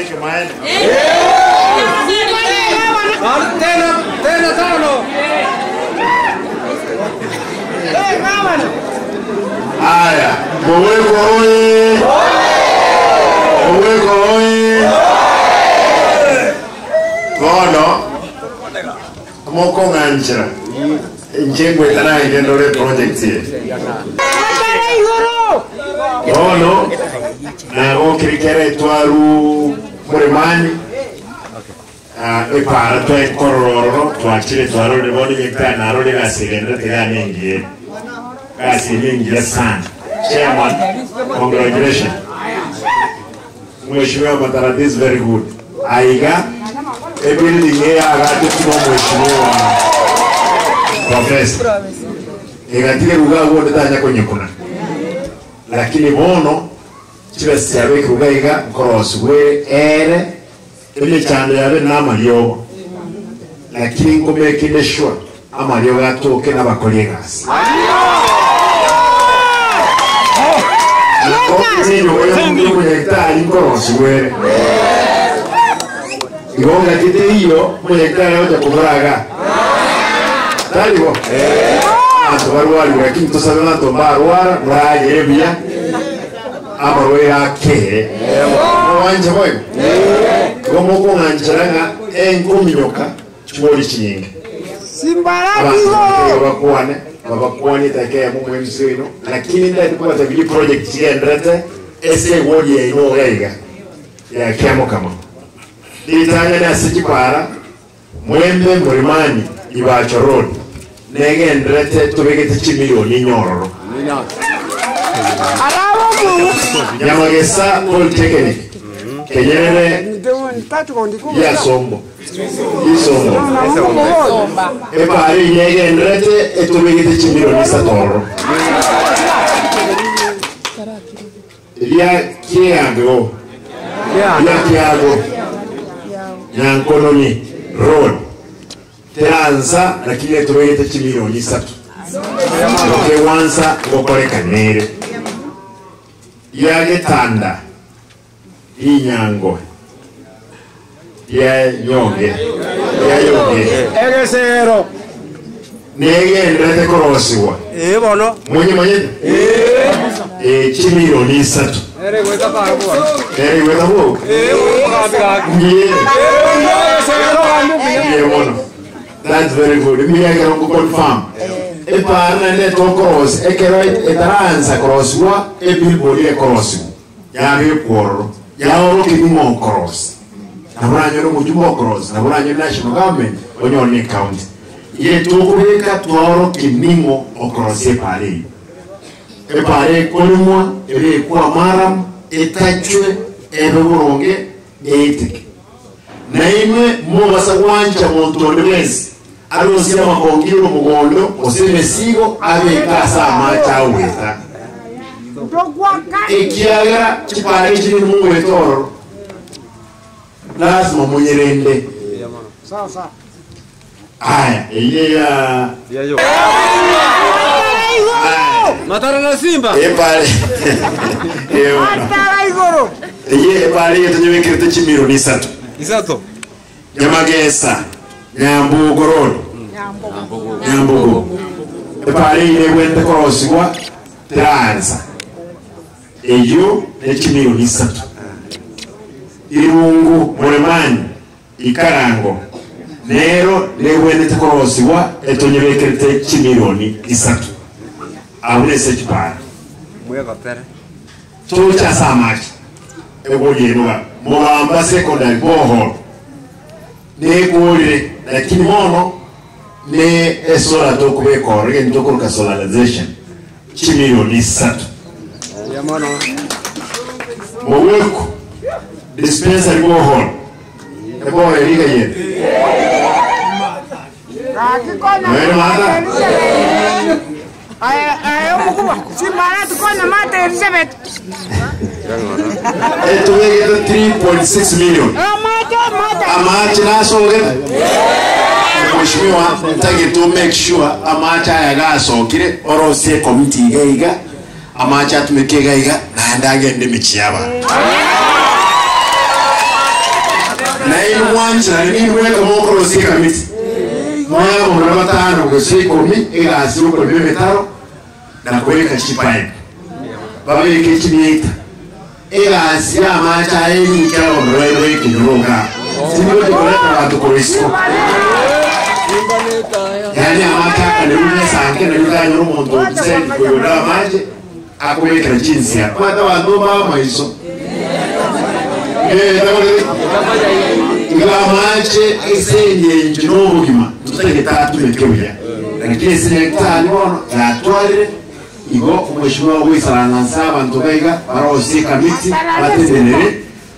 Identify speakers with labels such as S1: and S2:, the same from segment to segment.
S1: Ekemanyererio.
S2: Tena, tena tano.
S1: Aya, Mowego oye! Mowego oye! Bono mokong'anchera inche ngweta naende ndore project eye. Bono nagokire kera etwaru Muremani Ah, epara twaekorora ororo twachire twarorire bono nyagetari narorire egasi egenderete iga nengiya ere. Egasi eye nengiya sana. Chairman, congratulations. Mheshimiwa Matara, this is very good. Aiga ebuilding eye agatetwe na omweshimiwa Professor. Egatiga ruga agwo onde tanya konyekuna. Lakini bono chibesa chiabekirwe iga iga nkorosibwe ere Emechando yabe namariogo, lakini nkomekinde sure amariogo atoke nabakori egasi. Nabo nenyomba yomonto omonyagitari nkorosigwa ere. Igo ngaki teiyo omonyagitari agocha kobora iga. Tari bo? Abanto barwarigwe lakini tosabe abanto mbarwara moragere buya. Amarwaire akere. Mwanche boigo? Igo mokong'anchera ng'a enkominyoka chibori chinyinge. Abanto bakeigo bakwane, babakwanie etageka eyemo omwemisi oino, lakini ndagete kobatebia chiproject chigenderete ase eward yaino iga iga ya Kiamokama. Ritang'ani ase chipara Mwembe Murimani Ibacho Road negenderete tobegete chimilioni inye ororo. Nyamagesa Polytechnic Kenyerere Giasombo Isombo epara eyio negenderete etobegete chimilioni isato ororo. Ria kiago, ria kiago, Nyankononi road teransa lakini etobegete chimilioni isato tokegwansa ngokorekana ere. Ria getanda rinyango ria nyonge ria yonge
S2: Egesero.
S1: Negenderete korosigwa.
S2: Ee bono.
S1: Monyemanyete? Ee, chimilioni isato.
S2: Ere goeta para bono.
S1: Ere goeta bo?
S2: Ee, omogambi gaki.
S1: Mbuya.
S2: Egesero gambi buya.
S1: Mbuya mono. That's very good. Mbuya ekero nko confirm. Epara naende tokorosia ekero etaransa korosigwa ebillboard ekorosigwa yabekwa ororo yaorokia ning'o okorosia. Nabo oranyore omojumbe okorosia, nabo oranyore national government, onyore ne county. Iye tokobeka twaorokie ning'o okorosia epaara eyio. Epaara ekorimwa, ebekwe amaaramu, etachwe, ebe boronge, eiteke. Nainwe mobasa gwancha monto onde bwensi arosie amakongiro omogondo gose emesigo abeke ase amache agoeta. Ekiagera chipaara echi nigo mogoeta ororo, lasima monyerende. Aya, eyio ya
S2: Matara na Simba.
S1: Epare.
S3: Matara igoro.
S1: Eye epare yetonyebekerete chimilioni isato.
S2: Isato.
S1: Nyamagesa, Nyambugo Road. Nyambugo. Epare eye egwente korosigwa teransa. Eyio ne chimilioni isato. Irungu Muremani Ikarango nero negwenerete korosigwa etonyebekerete chimilioni isato. Abwo nese chipara. Toche ase amache egoyenwa Mobamba Secondary borehole nekorire lakini bono ne esolar tokobeka ororo egento tokoroka solarization chimilioni isato. Mogweku dispensary borehole Eboe riga ye. Noere mata. Etubegete 3.6 million. Amache nasogete. Mheshimiwa ntagete to make sure amache aya gasokire orosie committee iga iga amache atumeke iga iga naende agende emechie y'abanto. Nainwe mwancherane ninwe mweka mokorosia ekamiti. Mwabamura batano gose ikomi egasi yokorema emetaro na kobeka chipipe. Babeke chimiita. Egasi y'amache aya erike abamura baino b'ekenyoro igaa. Tindi gochia koreta abanto korwa isiko. Yaani amache akanerwa nesanke nario otanyore omonto odecided koyonda amache akobekera chinsia. Omanyete abanto mbabe amaiso. Igo amache ase engencho nobogima totagete atumeke buya. Lakini ase nyagetari bono yatwarire igo omweshimiwa ogoisaransa nse abanto baiga barosie ekamiti batenenere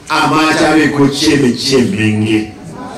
S1: amache abekwe chieme chiemenge.